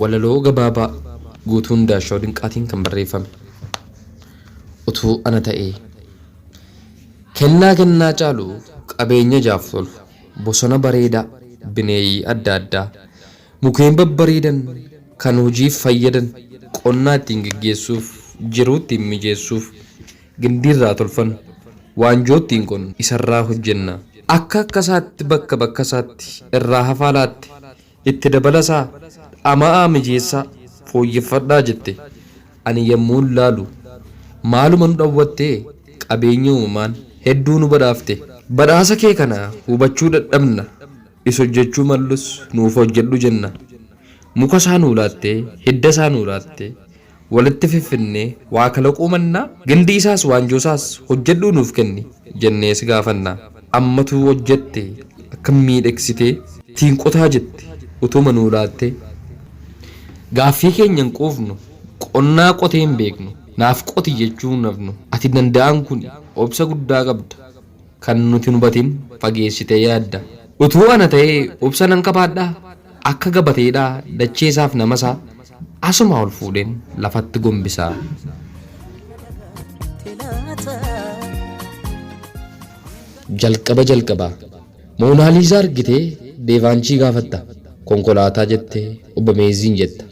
Walaloo gabaabaa Guutuu Indaashaw Dinqaatiin kan barreeffame. Utuu ana ta'ee. Kennaa kennaa caalu qabeenya ijaaf tolu, bosona bareedaa, bineeyyii adda addaa, mukeen babbareedan kan hojiif fayyadan, qonnaa ittiin geggeessuuf, jiruu ittiin mijeessuuf gindiirraa tolfannu, waanjoo ittiin qonnu isarraa hojjenna. Akka akkasaatti bakka bakkasaatti irraa hafaa laatte, itti dabalasaa, dhama'aa mijeessaa, fooyyeffadhaa jette. Ani yammuun laalu maaluma nu dhawwattee qabeenya uumamaan hedduu nu badhaafte. Badhaasa kee kana hubachuu dadhabna, is hojjechuu mallus nuuf hojjedhu jenna. Muka isaa nuu laattee, hidda isaa nuu laattee, walitti fiffinnee waa kalaquu mannaa, gindii isaas waanjoo isaas hojjedhuu nuuf kenni jennee si gaafanna. Ammatuu hojjette akkam miidhegsitee ittiin qotaa jette utuma nuu laattee. Gaaffii keenya hin quufnu, qonnaa qotee hin beeknu, naaf qoti jechuu hin hafnu. Ati danda'aan kuni obsa guddaa qabda, kan nuti hin hubatin fageessitee yaadda. Utuu ana ta'ee obsa nan qabaadhaa? Akka gabateedhaa dachee isaaf nama isaa asumaa ol fuudheen lafatti gombisaa. Jalqaba jalqabaa. Moonaaliizaa argitee Deevaanchii gaafatta. Konkolaataa jettee Obbameeziin jetta.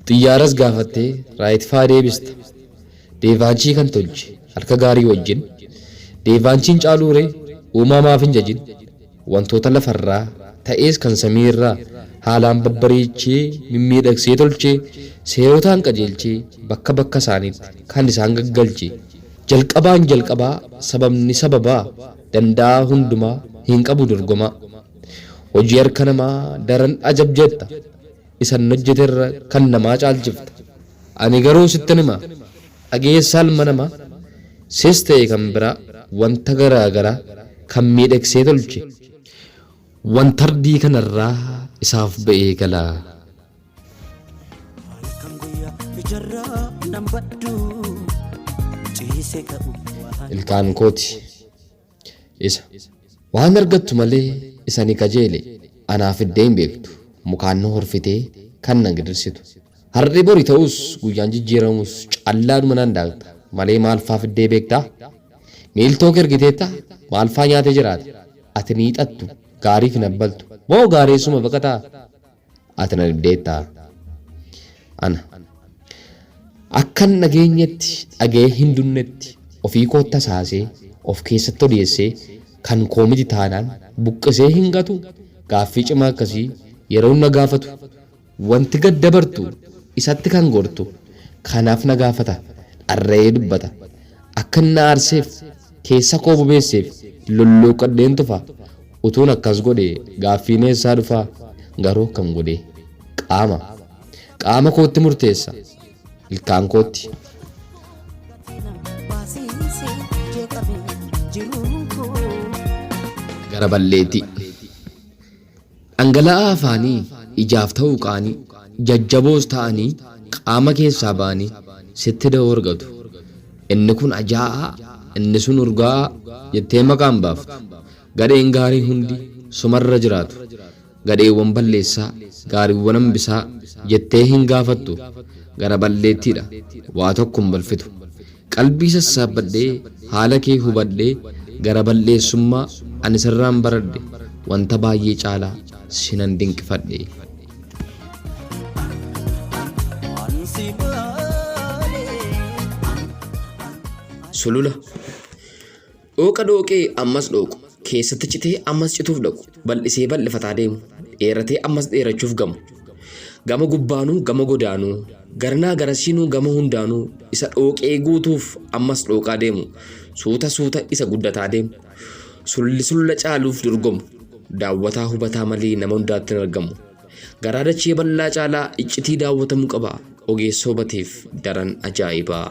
Xiyyaaras gaafattee Raayitfaa deebista. Deevaanchii kan tolche harka gaarii wajjin. Deevaanchiin caaluuree uumaa maaf hin jajin? Wantoota lafarraa ta'ees kan samiirraa haalaan babbareechee mimmiidhagsee tolchee seerotaan qajeelchee bakka bakka isaaniitti kan isaan gaggalche jalqabaan jalqabaa sababni sababaa danda'aa hundumaa hin qabu dorgomaa. Hojii harka namaa daran ajab jetta isan hojjeterra kan namaa caalchifta. Ani garuu sittan hima dhageessaa ilma namaa sis ta'e kan biraa wanta garaa garaa kan miidhagsee tolche wanta ardii kanarraa isaaf ba'ee gala. Halkan guyyaa ijarraa nan baddu ciisee ka'u waan Ilkaan kooti. Isa. Waan argattu malee isa ni kajeele anaaf fiddee hin beektu mukaan na horfitee kan na gidirsitu. Har'i bori ta'us guyyaan jijjiiramus callaadhuma naan daakta malee maalfaa fiddee beektaa? Miiltoo kee ergiteetta maalfaa nyaatee jiraata? Ati ni hiixattu gaariif hin abbaltu moo gaareessuma baqataa? Ati na dhibdeetta. Ana. Akkan dhageenyetti dhaga'ee hin dunnetti ofii koo tasaasee of keessatti odeessee kan koo miti taanaan buqqisee hin gatu gaaffii cimaa akkasii yeroon na gaafatu wanti gad dabartu isatti kan gortu kanaaf na gaafata dharra'ee dubbata akkan na aarseef keessa koo bobeesseef lolluuqqadheen tufa utuun akkas godhe gaaffiin eessaa dhufaa garuu akkam godhee qaama qaama kootti murteessa ilkaan kootti. Gara balleetii. Dhangala'aa afaanii ijaaf ta'u qaanii jajjaboos ta'anii qaama keessaa ba'anii sitti da'oo argatu. Inni kun ajaa'aa, inni sun urgaa'aa jettee maqaan baaftu. Gadheen gaarii hundi sumarra jiraatu. Gadheewwan balleessaa, gaariiwwan hambisaa jettee hin gaafattu. Gara balleettiidha, waa tokko hin balfitu. Qalbii sassaabbadhee, haala kee hubadhee, gara bal'eessummaa ani sirraan baradhe, wanta baay'ee caalaa sinan dinqifadhe. Sulula. Dhooqa dhooqee ammas dhooqu, keessatti citee ammas cituuf dhaqu, bal'isee bal'ifataa deemu, dheeratee ammas dheerachuuf gamu. Gama gubbaanuu gama godaanuu, garanaa garasiinuu gama hundaanuu isa dhooqee guutuuf ammas dhooqaa deemu, suuta suuta isa guddataa deemu. Sululli sulula caaluuf dorgomu, daawwataa hubataa malee nama hundaatti hin argamu. Garaa dachee bal'aa caalaa iccitii daawwatamu qaba, ogeessa hubateef daran ajaa'ibaa.